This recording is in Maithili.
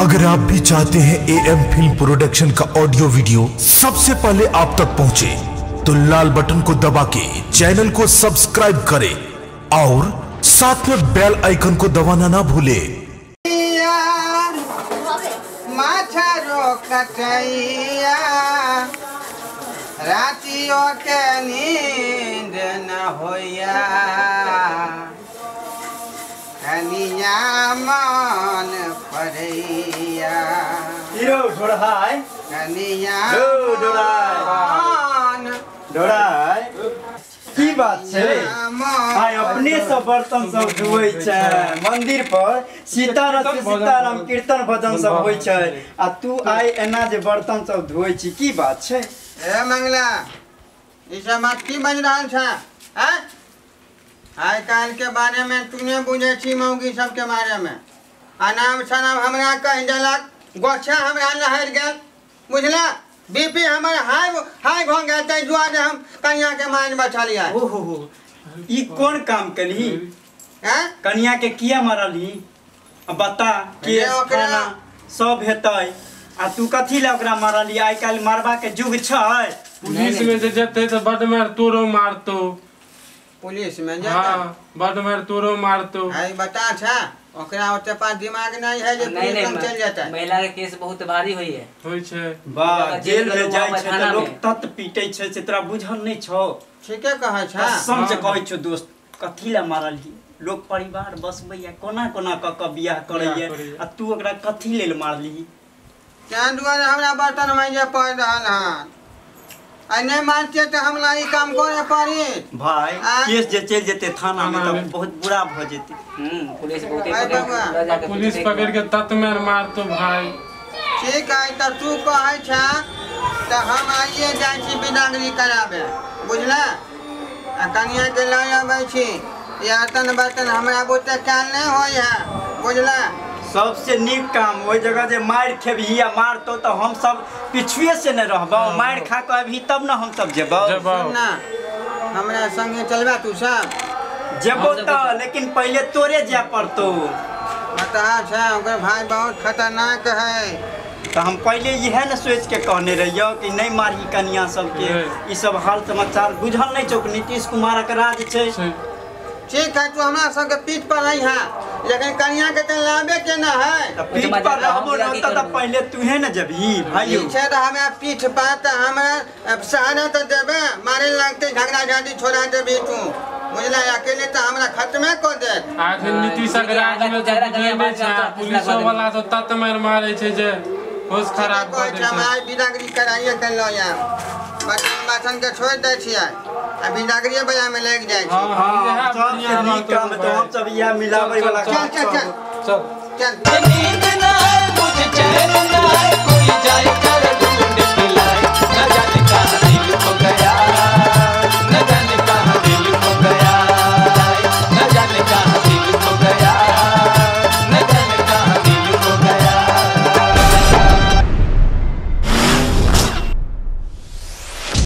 अगर आप भी चाहते हैं एएम फिल्म प्रोडक्शन का ऑडियो वीडियो सबसे पहले आप तक पहुंचे, तो लाल बटन को दबा के चैनल को सब्सक्राइब करें और साथ में बेल आइकन को दबाना ना भूलें। रातियों के नींद न होया कनिया मन पड़ैया। हीरो ढोढ़ाई कनिया ढोढ़ाई की बात छै? आइ अपने सब बर्तन सब धोइ छै, मंदिर पर सीताराम सीताराम कीर्तन भजन सब होइ छै आ तू आइ एना जे बर्तन सब धोइ छी, की बात छै? ए मंगला, ई सब बात की बज रहल छै? आँय, आइ काल्हि के बारे में तू नहि बुझै छी मौगी सबके बारे में। अनाम शनाम हमरा कहि देलक, गोछा हमरा लहरि गेल, बुझला? बीपी हमर हाई हाई भऽ गेल, ताहि दुआरे हम कनिया के मारि बचलियै। ओहो हो, ई कोन काम केलही? आँय, कनिया के किया मारलही? बता, केस खाना सब हेतै आ तू कथी लए ओकरा मारलही? आइ काल्हि मारबा के युग छै। पुलिस में जे जेतै तऽ बड मार तोरो मारतो। पुलिस में जेतै? हाँ, बड मार तोरो मारतो। आई बता छा, ओकरा ओते पास दिमाग नहीं है जे पुलिस में चल जेतै। महिला के केस बहुत भारी होई है, होई छै। वाह, जेल में जाइ छै तऽ लोक तत पीटै छै से तोरा बुझल नहीं छौ। ठीके कहै छै, कसम से कहै छौ दोस्त, कथी लए मारलही? लोक परिवार बसबैया, कोना कोना कऽ कऽ बियाह करैया आ तू ओकरा कथी लेल मारलही? तें दुआरे हमरा बर्तन मांजे पड़ि रहल हन। आ नहि मानतियै तऽ हमरा ई काम करे पड़ी। भाई, केस जे चलि जेतै थाना में तऽ बहुत बुरा भऽ जेतै। पुलिस बहुत पुलिस पकड़ के तत में मारतो भाई। ठीक है, तऽ तू कहै छ तऽ हम आइए जाइ छी बिदागरी कराबे, बुझला? आ कनिया के लऽ अबै छी। बर्तन बर्तन हमरा बुते कयल नहि होइ है, बुझला? सबसे नीक काम ओहि जगह जे मारि खेबही आ मारतो तऽ हम सब पिछुए से नहि रहबौ। मारि खा कऽ अबही तब ने हम सब जेबौ। ना, हमरा संगे चलबा तू सब? जेबौ तऽ, लेकिन पहिले तोरे जाय पड़तौ। बता छै, ओकर भाई बहुत खतरनाक है। तऽ हम पहिले इएह ने सोचि के कहने रहियौ कि नहि मारही कनिया सबके। ई सब हाल समाचार बुझल नहि छौ? नीतीश कुमारक राज छै। ठीक है, तू हमरा सबके पीठ पर नहीं है, लेकिन कनिया के तो लाबे के न है। पीठ पर रहबो न तऽ पहिले तूहे न जेबही भाई। छै तऽ हमरा पीठ पर तऽ हमरा सहारा तऽ देबे, मारे लगते झगड़ा झांटी छोड़ा देबी तू, बुझला? अकेले तऽ हमरा खत्मे कऽ देत। आखिर नीतीशक राज में पुलिसो वाला तो तत मार मारे छै जे होश खराब कऽ दै छै। हम आइ बिदागरी कराइए के लऽ आयब, बर्तन बासन के छोड़ि दै छियै आ बिदागरीये बजा में लागि जाइ छै। हां, सबसे नीक काम तऽ हम सब इएह मिलाबै वाला। चल चल चल चल चल। नींद ना आए मुझे चैन ना आए, कोई जाए